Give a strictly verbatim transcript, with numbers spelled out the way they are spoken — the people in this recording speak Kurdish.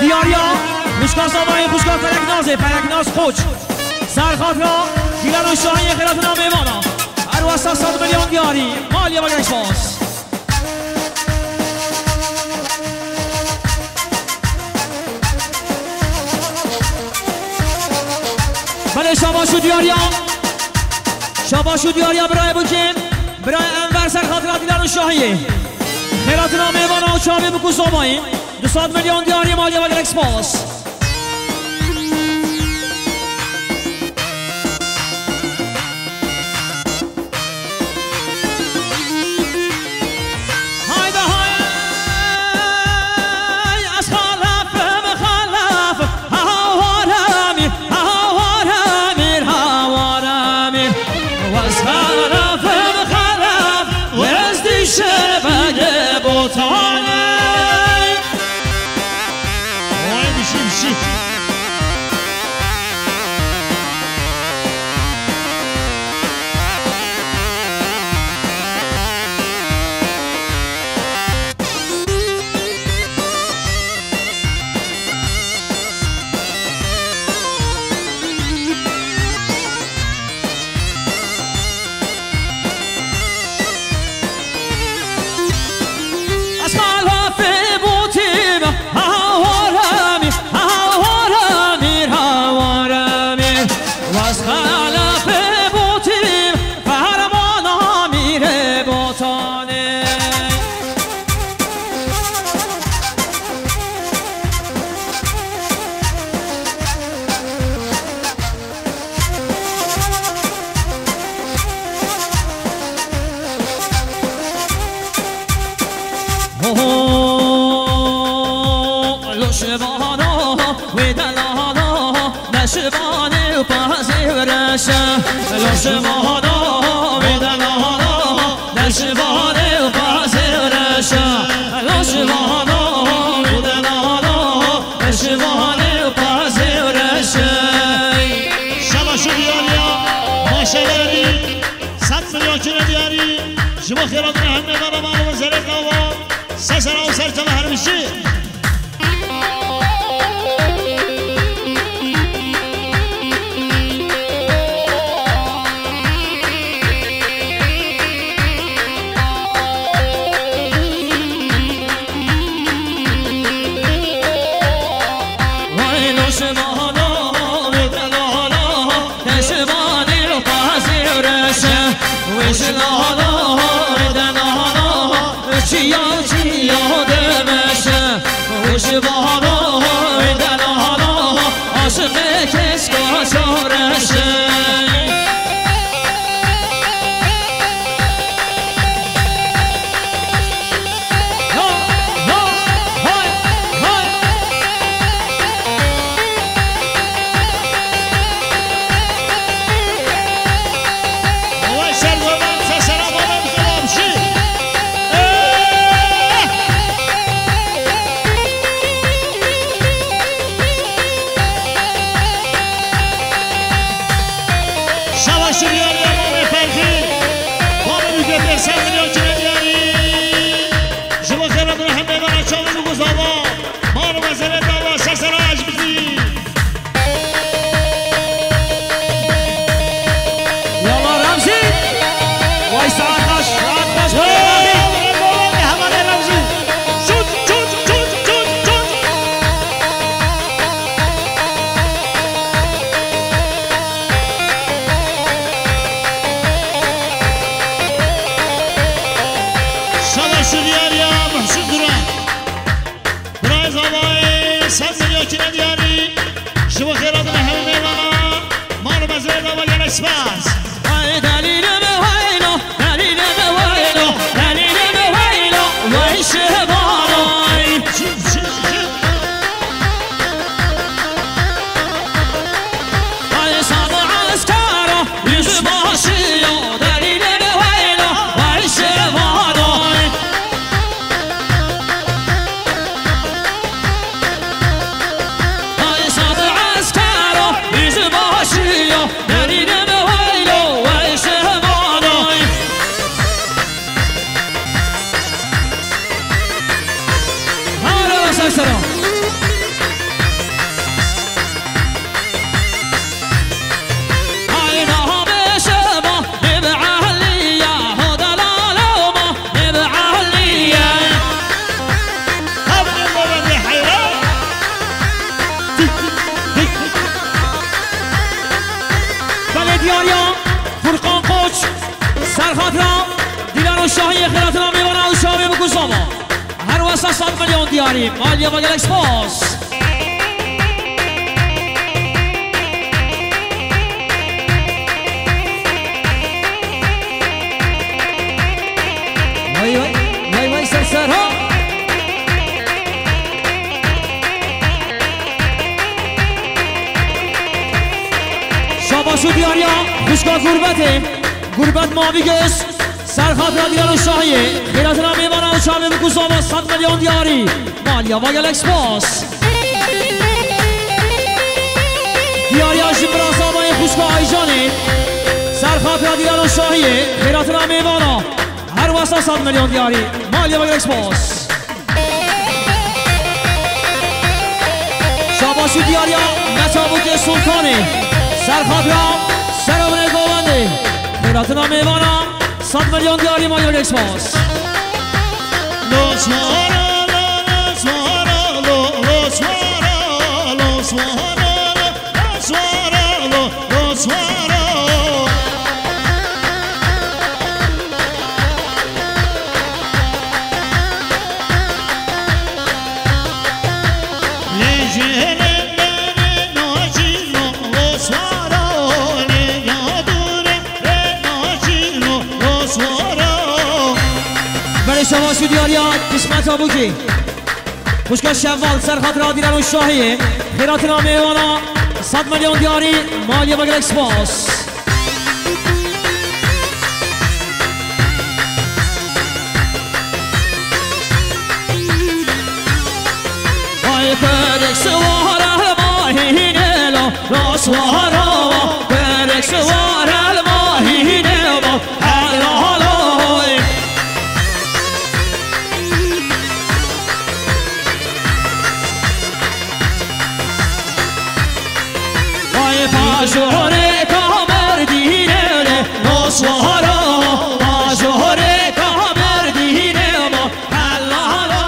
Diyariya xwişka Zavayê, xwişka Feleknazê, Feleknaz Koç. Ser xatira Dîlan û Şahiyê, xêratina mêvana. Her wesa sed milyon diyarî. Maliye ve gelek spas. Belê şabaş û diyariya. Şabaş û diyariya birayê Bukên. Birayê Enver ser xatira Dîlan û Şahiyê. Xêratina mêvana û çavê Buk û Zamayê. Du sed milyon diyarî maliye ve gelek spas. Haydi hay, ez xelefim, xelef, ha, ha, hawaramî, ha, ha, hawaramî, hawaramî. Wez xelefim, xelef, wez dişir bege botanê. Vay, bişî, bişî. Ez xelefê botî me, ha hawaramî, ha hawaramî, hawaramî. Ez xelefê botî me, fermana mîrê botanê. Lo şibana wê delala, neşibanê û pazê û reşe. Lo şibana wê delala, neşibanê û pazê û reşe. Lo şibana wê delala, neşibanê û pazê û reşe. Şeva şu diyariya, maşallah. Sed milyon kine diyarî. Ji bo xêratina hemê ve raman ve zerek dava. Sesera û ser çava her bişî. Vay lo şibana wê delala. Neşibanê û pazê û reşe, wê ji nala, wê de nala, çiya çiya dimeşe. Wê ji bala, wê de nala, aşiqê keşka çav reşe. Şabaş diyarî ya Mamê Ferqî. Mamê Ûgê Pêser milyon kine diyarî. Ji bo xêratina hemê ve ra çavên û guzava. Mar û mezele dava ser sera ez bizî. Yalla Remzî. Vay saet baş, saet baş. Hey, Remzî. Hevalê Remzî. Şut, şut, şut, şut, şut. Şabaş diyar ya Muhsin Duran. Birayê zavayê sed milyon kine diyarî. Ji bo xêratina hemê mêvana. Mar û mezrê dava gelek spas. Ay delîlê me weylo, delîlê me weylo, delîlê me weylo, wey şebanay. Ay sade eskara, yüzbaşıya, delîlê me weylo, wey şebanay. Ay sade eskara, yüzbaşıya, delîlê me weylo, wey şebanay. Hala sen sana. Xêratina mêvana û şavê bikuzama. Her wesa sed milyon diyarî. Maliye ve gelek spas. Vay vay, vay vay ser ser ha. Şabaş û diyariya xwişka gurbetê. Gurbet mavî göz. Ser xatira Dîlan û Şahiyê. Xêratina mêvana û çavê bikuzama sed milyon diyarî. Maliya ve gelek spas. Diyariya ji bira Samayê xwişka Aycanê. Ser xatira Dîlan û Şahiyê. Xêratina mêvana. Her wesa sed milyon diyarî. Maliya ve gelek spas. Şabaş û diyariya Metabûkê Sultanê. Ser xatira Serevnê Govendê. Xêratina mêvana sed milyon diyarî, maliye ve gelek spas. Lo swara, lo, lo swara, lo, lo swara, lo swara, lo swara, lo, lo swara. Belê şabaş û diyariya Kismeta Bûkî. Xwişka Şeval ser xatira Dîlan û Şahiyê. Xêratina mêvana sed milyon diyarî, maliye ve gelek spas. Ay perek swara mahîne lo, lo swara, perek swara mahîne lo, hela lo. Ay pajore ka Merdîne de, no swara, pajore ka Merdîne ma, hela lo.